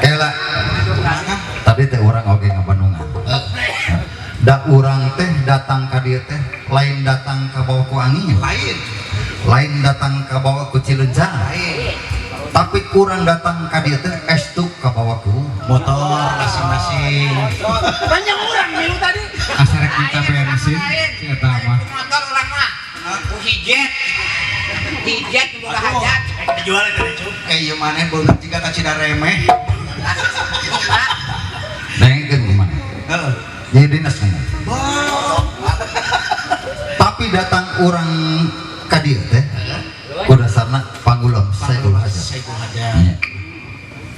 Kela tadi teh urang oge ngabandungan. Da urang teh datang ka dieu teh lain datang ka bawa ku angin, Lain. Lain datang ka bawa ku cileunca, Lain. Tapi kurang datang ka dieu teh estu ka bawa ku motor masing-masing. Banyak orang milu tadi. Asa rek minta bensin si eta mah. Motor orang mah. Ku hijet. Hijet boga hajat. Dijual itu cu. Eh, ieu maneh beungeut jiga ka Cidareme. Dengekeun kumaha. Heeh. Jadi dinas ngomong. Tapi datang orang ka dieu teh ku dasarna panggulem saikul hajat. Saikul hajat. Nya.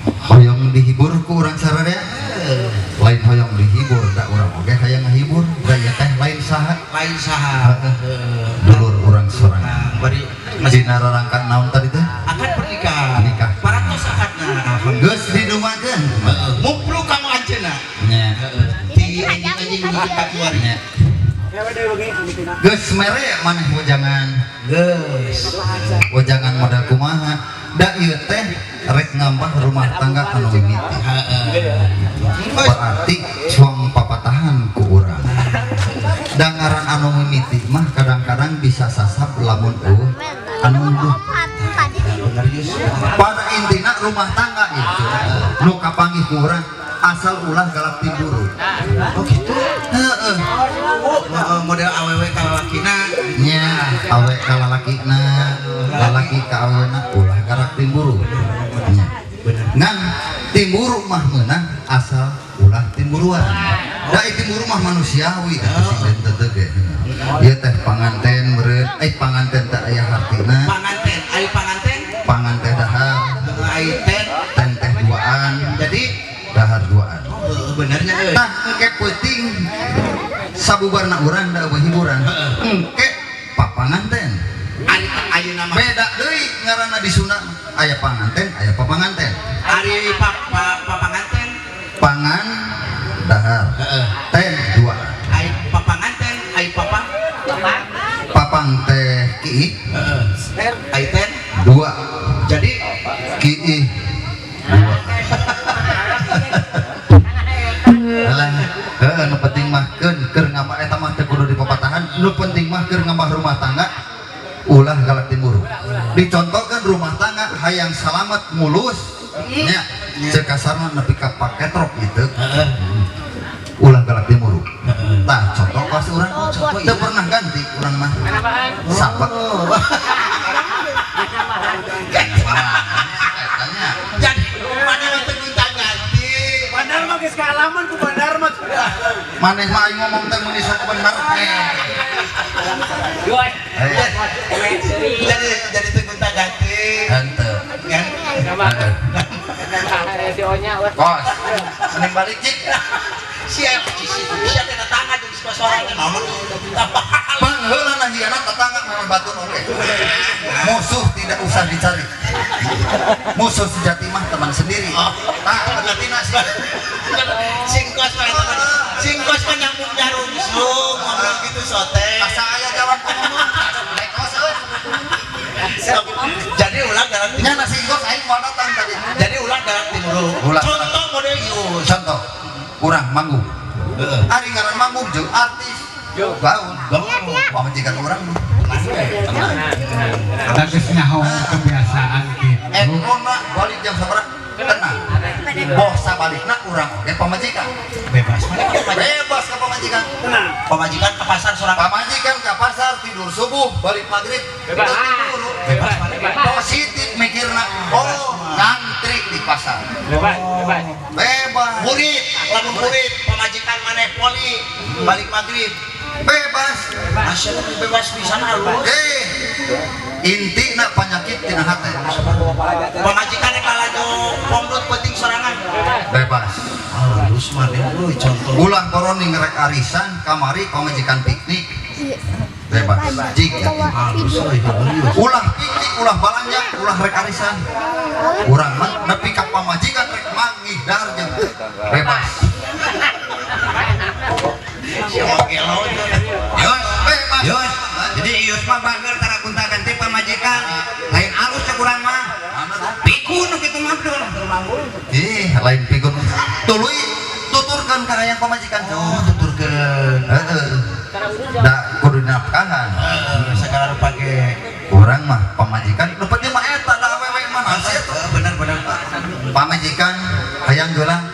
Hoyong dihibur ku urang sararea, lain hoyong dihibur, da urang oge hayang ngahibur, da ieu teh lain saha? Lain saha? Dulur urang sorangan. Nah, bari masih Dina rarangka naon tadi teh? Akad pernikahan. Nikah. Parantos akadna. Geus didumakeun. Heeh. Muplu kamu anjeunna. Nya. Ti anjing-anjing nu ka kiwari. Nya. Geus mere maneh wejangan. Geus. Wejangan model kumaha? Da ieu teh rek ngambah rumah tangga anu mimiti. Heeh. Berarti cuang papatahan ku urang. Da ngaran anu mimiti mah kadang-kadang bisa sasab lamun eueuh anu unduh. Bener, Yus. Pada intina rumah tangga itu nu kapanggih ku urang asal ulah galak timburu. Oh gitu. Heeh. Oh, model awewe ka lalakina. Nya, awe ka lalakina, lalaki ka awena ulah galak timburu. Nya. Bener. Ngan timburu mah meunang asal ulah timburuan. Da timburu mah manusiawi atuh sing lain teu ge. Ieu teh panganten meureun, eh, panganten teh aya hartina. Panganten, ari panganten, Pangan teh dahar, ari ten, ten teh duaan, jadi dahar duaan. Oh, benernya euy. Tah, engke peuting sabubarna urang da eueuh hiburan. Engke papanganten. Ari ayeuna mah Beda deui ngaranna di Sunda, aya panganten, aya papanganten. Ari pa, pa, papanganten, Pangan dahar, heeh. Ten dua. Ari papanganten, ari papang, Papang teh kiih heeh. Ari ten, dua, jadi kiih dua. Alah, heeh, nu penting mah keun keur ngambah eta mah teu kudu dipapatahan, nu penting mah keur ngambah rumah tangga ulah galak timburu. Dicontohkan rumah tangga hayang salamet mulus nya, ceuk kasarna nepi ka paketrok gitu. Heeh. Ulah galak timburu. Tah, contoh pas urang Contoh, teu pernah ganti urang mah. Sabak. Oh. Etanya. Jadi mana mah teu gonta ganti. Bandar mah geus kaalaman ku bandar mah sudah. Maneh mah aing ngomong teh meuni sok bener. Eh. Jadi teu gonta ganti. Henteu. Kan? Kos. Mending balik cik. Siap, siap tetangga jeung sorangan naon. Pangheulana hianat tetangga memang batur oge. Musuh tidak usah dicari. Musuh sejati mah teman sendiri. Nah, berarti nasi. Sing kos mah eta mah. Sing kos mah nyambung nyarungsung ngobrol gitu sote. Asa aya jalan ngomong. Naik kos euy. Jadi ulah galak Nya nasi kos aing mau datang tadi. Jadi ulah galak timuru. Ulah. Contoh model Ius. Contoh, urang manggung. Heeh. Ari ngaran manggung jeung artis. Gaun. Gaun. Pamajikan urang mah. Da geus nyaho kebiasaan gitu. Ekrona balik jam sabaraha? Tenang. Boh sabalikna urang oge pamajikan. Bebas. Mana pamajikan? Bebas ke pamajikan. Tenang. Pamajikan ke pasar sorangan. Pamajikan ke pasar tidur subuh balik maghrib. Bebas. Teu tidur. Bebas mana? Positif mikirna. Oh, ngantri di pasar. Bebas, bebas. Bebas. Murid, lamun murid pamajikan maneh poli balik maghrib. Bebas. Masya Allah bebas pisan halus. Eh, intina penyakit tina hate. Pamajikan rek lalajo pombrut penting sorangan. Bebas. Halus maneh euy contoh. Ulah koroning rek arisan kamari pamajikan piknik. Bebas. Jik. Halus euy halus. Ulah piknik, ulah balanja, ulah rek arisan. Urang mah nepi ka pamajikan rek manggih dahar jeung bebas. Si gelo. Yos, bebas. Yus, jadi Ius mah bager tara gonta ganti pamajikan. Lain alus cek urang mah. Mana tuh? Pikun kitu mah dul. Ih, Lain pigun. Tuluy tuturkeun ka hayang pamajikan. Oh, tuturkeun. Heeh. Da kudu dinafkahan. Segala rupa ge. Urang mah pamajikan nu penting mah eta da awewe mah naon sih eta. Bener bener. Pamajikan hayang geulang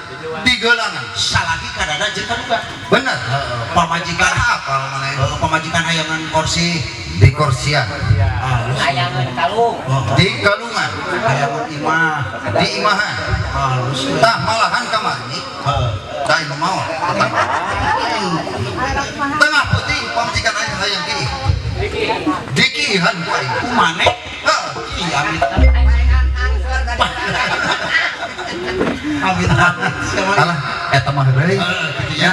digeulangan. Salagi kadada jeung kaduga. Bener. Pamajikan Apal maneh. Pamajikan hayangan kursi. Di korsian, Halus. Hayangan kalung. Di kalungan, Hayangan imah. Di imahan. Halus. Tah malahan kamari. Heeh. Tah imah maot. Tengah peuting pamajikan aing hayang kiih. Dikiihan ku aing. Maneh? Heeh. Ih, amit. Amit amit. Siapa? Alah, eta mah heureuy. Gitu ya.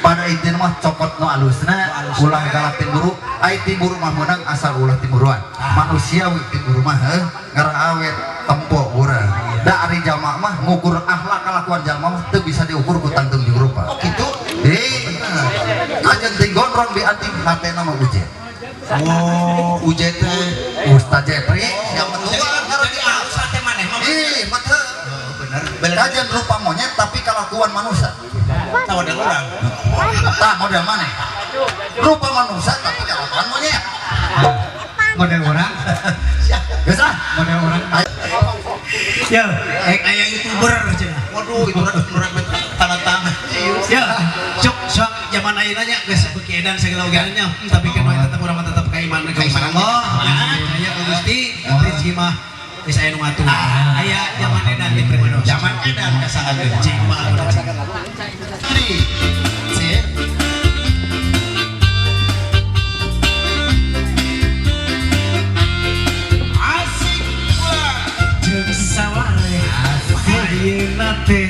Pada intina mah copot nu alusna, ulah galak timburu. Ai timburu mah meunang asal ulah timburuan. Manusiawi timburu mah heuh, ngarah awet tempo urang. Da ari jalma mah ngukur akhlak kalakuan jalma mah teu bisa diukur ku tangtung jeung rupa. Oh, gitu. Ih, bener. Kajen ting gondrong di anting hatena mah ujet. Oh, ujet teh. Ustaz Jepri yang Jadi metua jadi halus teh maneh mah. Ih, betul. Bener. Bener. Kajen rupa monyet tapi kalakuan manusia. Tahu ada orang. Tah model mana? Rupa manusia tapi kalakuan monyet. Model orang, Geus ah. model orang. Ya, aya YouTuber cenah. Waduh, itu orang tanda tangan. Ya, cok sok zaman ayeuna nya geus beuki edan segala ogean nya, tapi kan we tetep urang mah tetep kaiman ka Gusti Allah. Ya, aya ka Gusti, rezeki mah geus aya nu ngatur. Aya zaman edan di primados. Zaman edan kasangan Cing kumaha kudu cing. Asik pula. Jeung saware ayeuna teh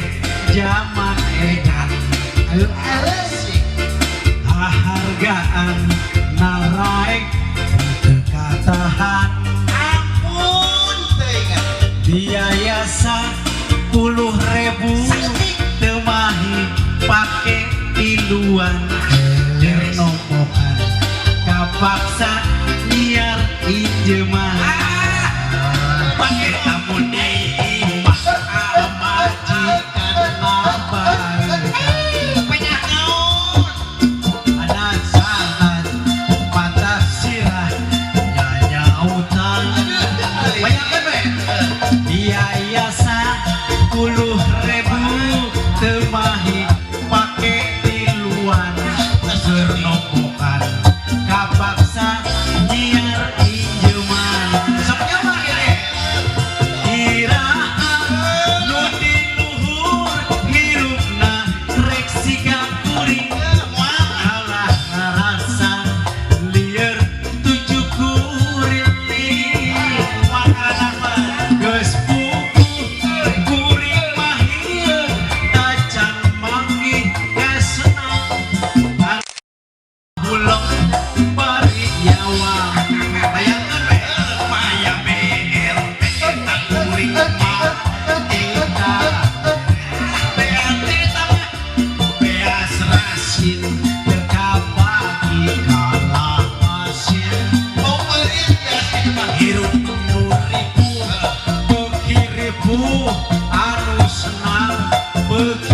zaman edan. Asik. Hahargaan naraek teu katahan. Ampun teuing. Biaya 10.000 teu mahi pake tiluan keur nompokan kapaksa nyiar injeman. Pake Amun di imah pamajikan nabar penyah naon. Ada saat patah sirah nyanyautan. Bayangkan we. Biaya 10.000 teu mahi pake tiluan keur nompokan kapaksa nyiar injeman. Sok nyaman ini. Iraha nu di luhur hirupna rek siga kuring. Alah ngarasa lieur tujuh kuriling. Makanan mah geus puguh kuring mah hieun tacan manggih kasenang. Bulog bari nyawa. Bayangkan we maya BLT eta kuring mah eta BLT eta mah beas rasin teu kabagi kalah masin. Mau beli beas itu mah. Hirup nu ripuh beuki ripuh anu senang beuki